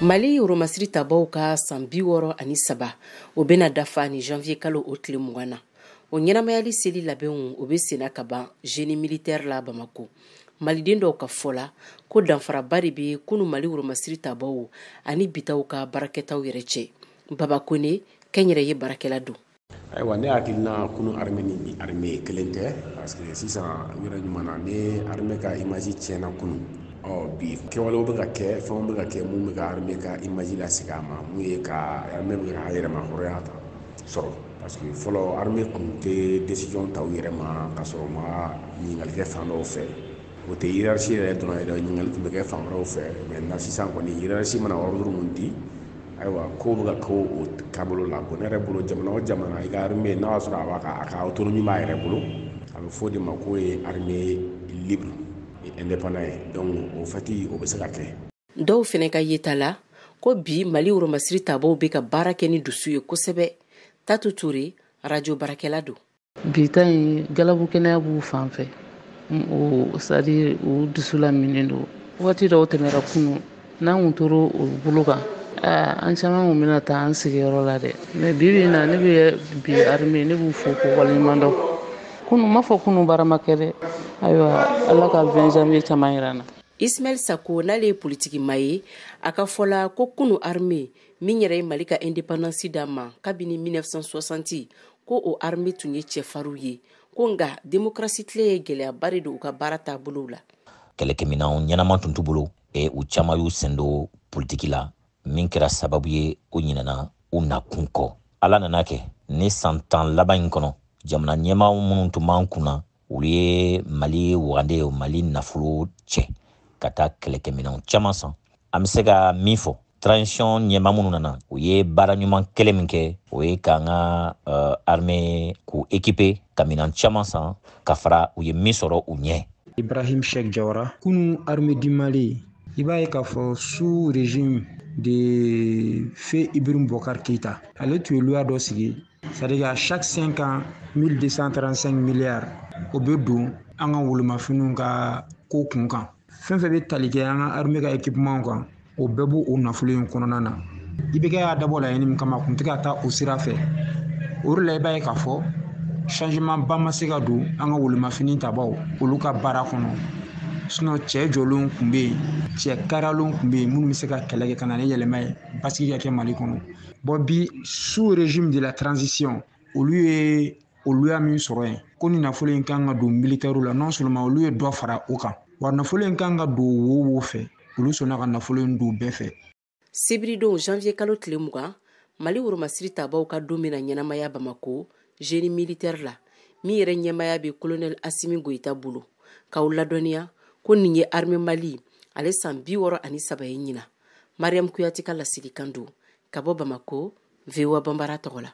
Mali woromasiri tabaw ka san 63, o bɛna dafa ni janvier kalo o tile 20 na. O ɲɛnamayali seli labɛnw, o bɛ senna ka ban génie militaire la Bamako. Maliden dɔw ka fɔ la ko danfaraba de bɛ kunu Mali woromasiri tabaw ani bitaw ka baarakɛtaw yɛrɛ cɛ. Baba Kone, kɛnyɛrɛye baarakɛla don. Ayiwa, ne hakilina, kunu armée ni bi armée kelen tɛ, parce que sisan u yɛrɛ ɲuman na ni armée ka image tiɲɛna kunu, ɔ bi kɛwalew bɛ ka kɛ, fɛnw bɛ ka kɛ mun bɛ ka armée ka image lasegin a ma, mun ye ka armée bɛ ka yɛrɛma hɔrɔnya ta sɔrɔ, parce que fɔlɔ armée tun tɛ décision ta u yɛrɛ ma ka sɔrɔ u ma ɲininkali kɛ fan dɔw fɛ. O tɛ hiérarchie yɛrɛ dɔrɔn ye dɛ, ɲininkali tun bɛ kɛ fan wɛrɛw fɛ. Maintenant, sisan kɔni, hiérarchie mana ordre mun di, ayiwa, kow bɛ ka kɛ o taabolo la. Bon, ne yɛrɛ bolo, jamana o jamana, i ka armée, n'a y'a sɔrɔ a b'a ka a ka autonomie b'a yɛrɛ bolo, a bɛ fɔ o de ma k'o ye armée libre et indépendant ye. Donc o fait, o bɛ se ka kɛ. Dɔw fɛnɛ ka yeta la ko bi Mali woromasiri tabaw bɛ ka baara kɛ ni dusu ye kosɛbɛ. Tatu Ture, radio baarakɛla don. Bi ta in, galabu kɛnɛya b'u fan fɛ, o c'est à dire u dusu laminen don. Waati dɔw tɛmɛra kunu, n'an kun tora o bolo kan, an caman kun bɛna taa an sigiyɔrɔ la dɛ. Mais bi bi in na, ne bɛ bi armée, ne b'u fo k'u waleɲuman dɔn. Kunu ma fɔ kunu baara ma kɛ dɛ. Ayiwa, Ala ka 20 janvier caman yira an na. Ismaël Sako, n'ale ye politiki ma ye, a ka fɔ la ko kunu armée min yɛrɛ ye Mali ka indépendance d'a ma kabini 1960, ko o armée tun ye cɛfarinw ye, ko nka démocratie tile ye gɛlɛyaba de don u ka baara taabolow la. Kɛlɛkɛminɛnw ɲɛnama tun t'u bolo e u caman y'u sen don politiki la, min kɛra sababu ye u ɲinɛna u nakun kɔ. Ala nana kɛ ni san 10 laban in kɔnɔ, jamana ɲɛmaaw minnu tun b'an kunna, olu ye Mali wagande, Mali nafolo cɛ ka taa kɛlɛkɛminɛnw caman san. An bɛ se ka min fɔ, transition ɲɛmaa minnu nana, u ye baara ɲuman kelen min kɛ, o ye k'an ka armée k'u équiper, ka minɛn caman san ka fara u ye min sɔrɔ u ɲɛ. Ibrahim Cheikh Jawara. Kunu armée du Mali, i b'a ye k'a fɔ sous régime de feu Ibrahim Boubacar Keïta, ale tun ye loi dɔ sigi, c'est-à-dire à chaque 5 ans, 1235 milliards o bɛ don an ka wolomafiniw ka ko kun kan. Fɛn fɛn bɛ tali kɛ an ka armée ka équipement kan, o bɛɛ b'o o nafolo in kɔnɔna na. IBK y'a dabɔ laɲini min kama, a kun tɛ ka taa o sira fɛ. O de la, i b'a ye k'a fɔ changement ba ma se ka don an ka wolomafini tabaw olu ka baara kɔnɔ. Sinon cɛ jɔlenw tun bɛ yen, cɛ kariyalenw tun bɛ yen, minnu bɛ se ka kɛlɛ kɛ ka na ni yɛlɛma ye, basigi ka kɛ Mali kɔnɔ. Bon, bi, sous régime de la transition, olu ye o loi min sɔrɔ yen ko ni nafolo in kan ka don militaire la, non seulement olu ye dɔ fara o kan, wa nafolo in kan ka don wo wo fɛ, olu sɔnna ka nafolo in don bɛɛ fɛ. Sibiridon janvier kalo tile 20, Mali woromasiri tabaw ka don bɛna ɲɛnamaya Bamako génie militaire la, min yɛrɛ ɲɛmaya bɛ colonel Asimi Goyita bolo. K'aw ladɔnniya ko nin ye armée Mali ale san 63 ye ɲina. Mariam Kuyate ka laselikan don ka bɔ Bamako, VOA Banbara tɔgɔ la.